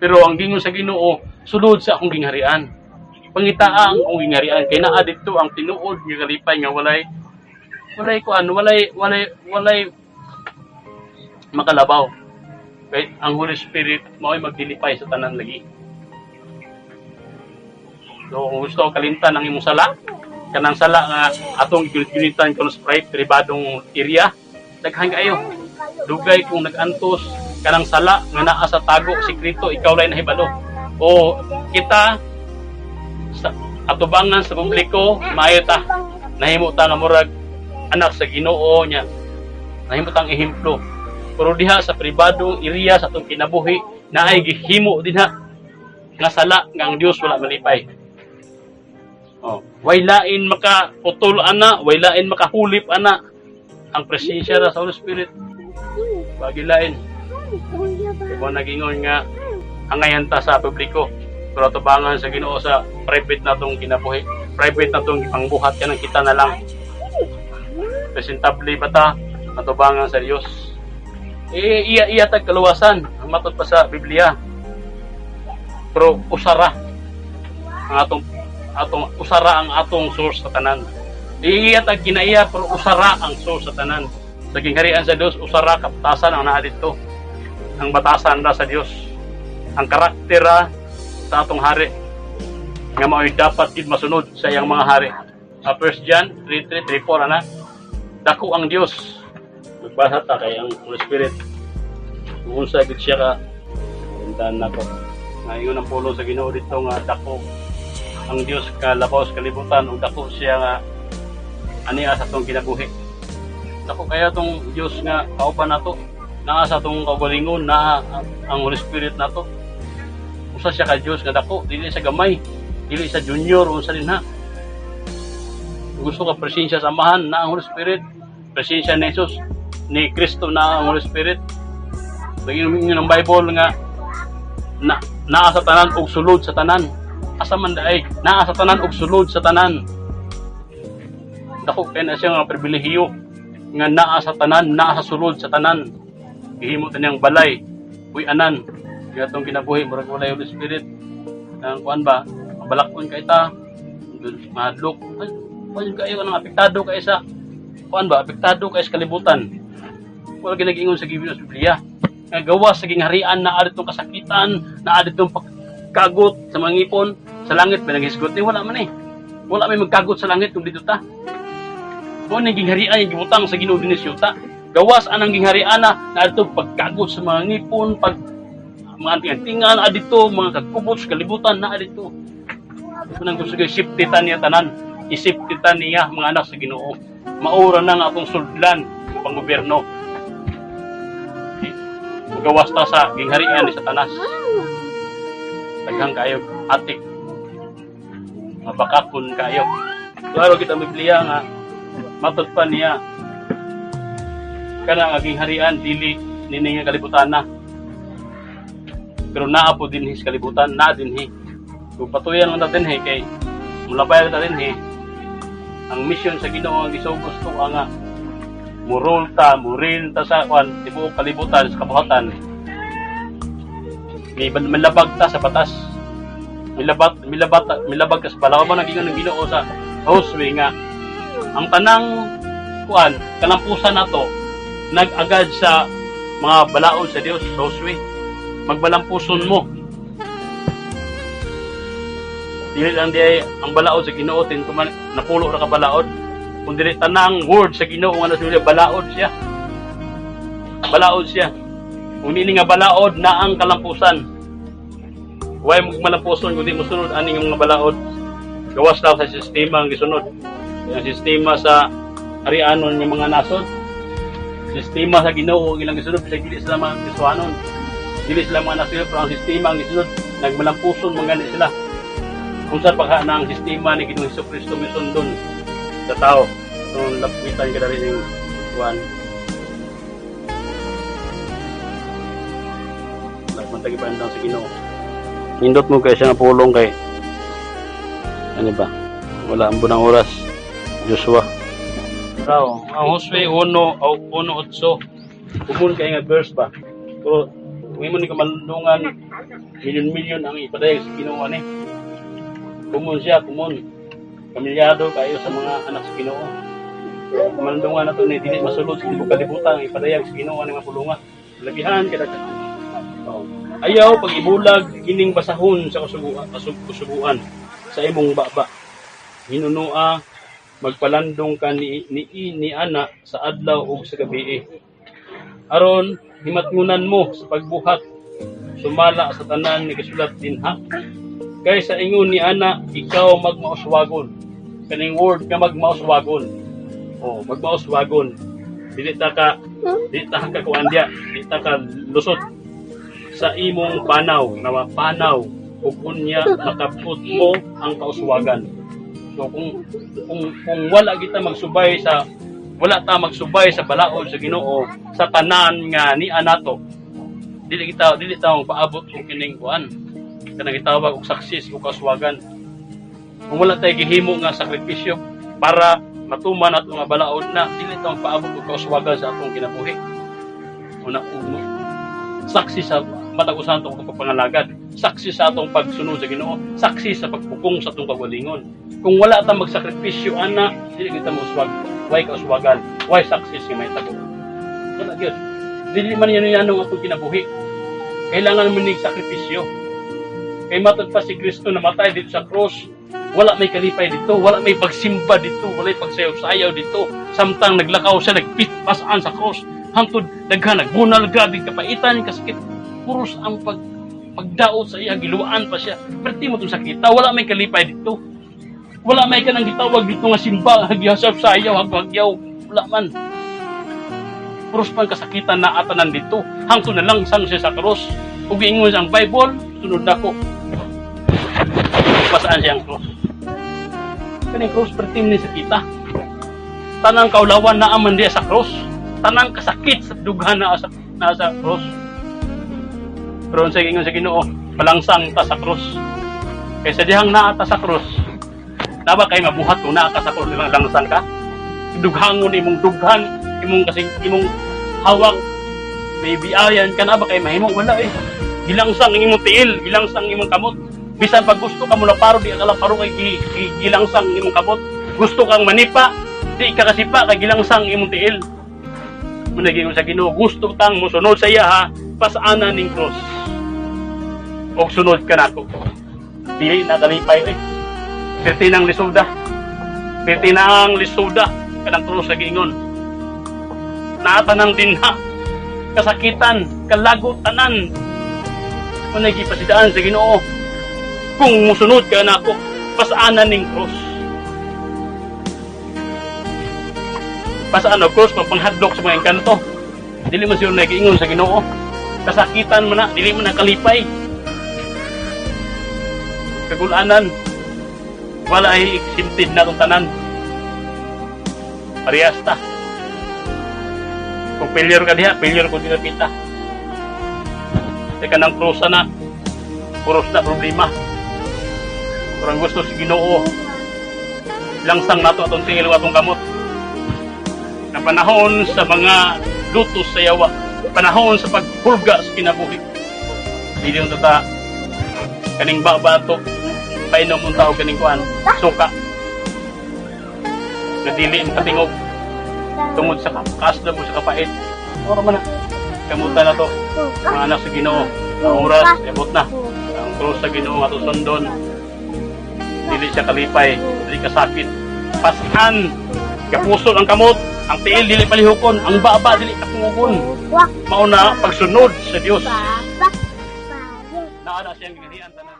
Speaker 1: Pero ang gingon sa Ginoo, sulod sa akong gingharian. Pangitaa ang akong gingharian kay naa didto ang tinuod nga kalipay nga walay kuan, walay makalabaw. Kay ang Holy Spirit mao'y magdilipay sa tanan lagi. So kung gusto kalimtan ang imong sala, kanang sala nga atong gigunit-gunitan kuno sa pribadong area, daghan kaayo. Dugay kung nag-antos kanang sala nga naa sa tago, sekreto, ikaw lang nahibalo. O kita sa atubangan sa publiko, maayo ta. Nahimo ta nga murag anak sa Ginoo niya. Nahimo tang ehemplo. Pero diha sa pribadong area sa atong kinabuhi, naay gihimo dinha nga sala nga ang Dios wala malipay. Oh, way lain makaputol ana, way lain makahulip ana ang presensya ra sa Holy Spirit. Bagi lain. Kay mo nagingon nga angayan ta sa publiko pero tubangan sa Ginoo sa private natong kinabuhi, private natong gipangbuhat, kanang kita na lang. Presentable ba ta matubangan sa Dios? Eh, iya iya tag kaluwasan ang matod pa sa Biblia. Pero usara ang atong atong usara ang atong source sa tanan. Iya tag kinaiya, pero usara ang source sa tanan. Sa gingharian sa Dios, usara ka batasan ang naa didto. Ang batasan ra sa Dios. Ang karakter ra sa atong hari nga mao'y dapat gid masunod sa iyang mga hari. Sa 1 John 3:3 3:4 ana, dako ang Dios. Magbasa ta kay ang Holy Spirit kung unsa gid siya ka tindan nako. Ngayon ang pulong sa Ginoo dito nga dako ang Dios ka labaw sa kalibutan ug dako siya nga ania sa atong kinabuhi. Dako kaya tong Dios nga kauban nato. Naa sa atong kaugalingon, naa ang Holy Spirit nato. Usa siya ka Dios nga dako, dili sa gamay, dili sa junior, unsa din ha. Kung gusto ka presensya sa Amahan, na ang Holy Spirit, presensya ni Jesus, ni Kristo, na ang Holy Spirit. Naging ng Bible nga na naa sa tanan ug sulod sa tanan. Asa man diay, naa sa tanan ug sulod sa tanan. Dako kay na siya nga pribilehiyo nga naa sa tanan, naa sa sulod sa tanan. Gihimo ta niyang balay, uy anan. Nga atong kinabuhi murag walay Holy Spirit. Ang kuan ba, mabalakon kay ta, mahadlok. Ay, kuan kayo nang apektado kay sa kuan ba, apektado kay sa kalibutan. Wala ginagingon sa gibinos sa Biblia. Nga gawas sa gingharian na adtong kasakitan, na adtong pagkagot sa mga ngipon, sa langit may nanghisgot ni wala man eh. Wala may magkagot sa langit kung dito ta. Kung ang gingharian yung gibutang sa Ginoo dinhi sa yuta. Gawas anang gingharian na na adtong pagkagot sa mga ngipon, pag mga anting-antingan adito, mga kagkubot sa kalibutan na adito. Ito nang gusto ko, safety ta niya tanan. I-safety ta niya mga anak sa Ginoo. Maura na nga atong sudlan sa panggobyerno. Gawas ta sa gingharian ni Satanas. Daghang kayo atik. Mabakakon kayo. Klaro kita ang Biblia nga matod pa niya kana nga gingharian dili nini nga kalibutan na. Pero naa po dinhi sa kalibutan, naa dinhi. Kung patuyan lang ta dinhi kay mulabay ta dinhi, ang mission sa Ginoo ang gisugos to nga murol ta, muril ta sa kwan, tibuok kalibutan sa kabuhatan. May malabag ta sa batas. Milabag ka sa balaod ba naging ng Ginoo sa Josue nga ang tanang kuan kalampusan nato nag-agad sa mga balaod sa Dios. Josue, magbalampuson mo, dili lang di ay ang balaod sa Ginoo tin kuman napulo ra ka balaod, kun dili tanang word sa Ginoo nga nasa balaod siya, balaod siya. Kung nini nga balaod na ang kalampusan, way mo malampuson kundi mosunod ani nga mga balaod. Gawas lang sa sistema ang gisunod, ang sistema sa harianon ng mga nasod, sistema sa Ginoo ang ilang gisunod. Bisag dili sila mga Kristohanon, dili sila mga nasod, pero ang sistema ang gisunod, nagmalampuson mga gani sila. Kung saan pa na ang sistema ni Ginoong Hesus Kristo misundon sa tao. Itong lapitan ka rin yung Kuan. Wala man tagi pandang sa Ginoo. Nindot mo kay siya nga pulong kay ano ba? Wala ang bunang oras. Joshua. Raw, ang Josue 1 o 1:8. Kumon kay nga verse ba? Pero kung imo ni kamalungan, milyon-milyon ang ipadayag sa Ginoo ani. Kumon siya, kumon. Pamilyado kayo sa mga anak sa Ginoo. So, kamalungan na to ni dili masulod sa tibuok kalibutan ang ipadayag sa Ginoo ani mga pulungan. Lagihan kada ka. Oh. Ayaw pag-ibulag kining basahon sa kasubuan, kasubuan sa imong baba. Hinunua magpalandong ka ni, ni, ni ana sa adlaw ug sa gabi. Aron himatngunan mo sa pagbuhat sumala sa tanan nga gisulat dinha. Kay sa ingon ni ana ikaw magmauswagon. Kaning word nga magmauswagon. Oh, magmauswagon. Dili ta ka kuan diya, dili ta ka lusot sa imong panaw, na panaw ug unya makabot mo ang kauswagan. So kung wala kita magsubay sa wala ta magsubay sa balaod sa Ginoo sa tanan nga ni anato, dili ta paabot og kining kuan kanang gitawag og success o kauswagan. Kung wala tay gihimo nga sakripisyo para matuman ato nga balaod na, dili ta paabot og kauswagan sa atong kinabuhi. Una, saksi sa matag usa atong pagpangalagad, saksi sa atong pagsunod sa Ginoo, saksi sa pagpukong sa atong kagalingon. Kung wala ta magsakripisyo ana, dili kita mouswag, way kauswagan, way success nga mahitabo. Wala gyud. Dili man yan ang atong kinabuhi. Kailangan mo ning sakripisyo. Kay matod pa si Kristo namatay dito sa cross, wala may kalipay dito, wala may pagsimba dito, wala may pagsayaw-sayaw dito. Samtang naglakaw siya, nagpitpasaan sa cross. Hangtod daghan nagbunal, grabe kapaitan, kasakit. Puros ang pagdaot sa iya, giluwaan pa siya. Perti mo itong sakita, wala may kalipay dito. Wala may kanang gitawag dito nga simba, hagyasaw sayaw, hagwagyaw. Wala man. Puros pang kasakitan na atanan dito. Hangtod na lang sang siya sa cross. Ug giingon sa ang Bible, sunod nako. Pasaan siya ang cross. Kaning cross perti ni sakita. Tanang kaulawan naa man diya sa cross. Tanang kasakit sa dughan naa sa cross. Pero sa ingon sa Ginoo, palangsang ta sa cross. Kaysa dihang naa ta sa cross, naba kay mabuhat kung naa ka sa cross, lang langsang ka. Dughangon imong dughan, imong kasing imong hawak, may biayan ka na ba kay mahimo? Wala eh. Gilangsang ang imong tiil, gilangsang ang imong kamot. Bisan pag gusto ka mo laparo, di ka laparo kay gilangsang ang imong kamot. Gusto kang manipa, di ka kasipa kay gilangsang ang imong tiil. Munaging sa Ginoo, gusto tang mosunod sa iya ha, pasana ning cross. Og sunod ka nako. Dili na kalipay eh. Pirti nang lisuda. Pirti nang lisuda kanang cross sa giingon. Naata nang dinha. Kasakitan, kalagot tanan. Munay gipasidaan sa Ginoo. Kung musunod ka nako, pasana ning cross. Pasaan og cross mapanghadlok sa mga engkanto. Dili man siya nagiingon sa Ginoo. Kasakitan man na, dili man na kalipay. Kagulanan, wala ay exempted na itong tanan. Parehas ta. Kung failure ka diha, failure ko dito kita. Teka ng krusa na, puros na problema. Kurang gusto si Ginoo, langsang nato atong tingil atong kamot. Na panahon sa mga lutos sa yawa, panahon sa paghulga sa kinabuhi. Dili yung tata, kaning baba to, painom mong tao kaning kuan, suka. Na dili ang katingog tungod sa kaasla mo sa kapait. Ora man na. Kamuta na to, mga anak sa Ginoo. Ang oras, ibot na. Ang krus sa Ginoo nga sundon. Dili siya kalipay, dili kasakit. Pasan, kapusol ang kamot, ang tiil dili palihukon, ang baba dili katungugon. Mauna pagsunod sa Dios. Naa na siyang ginhian tanan.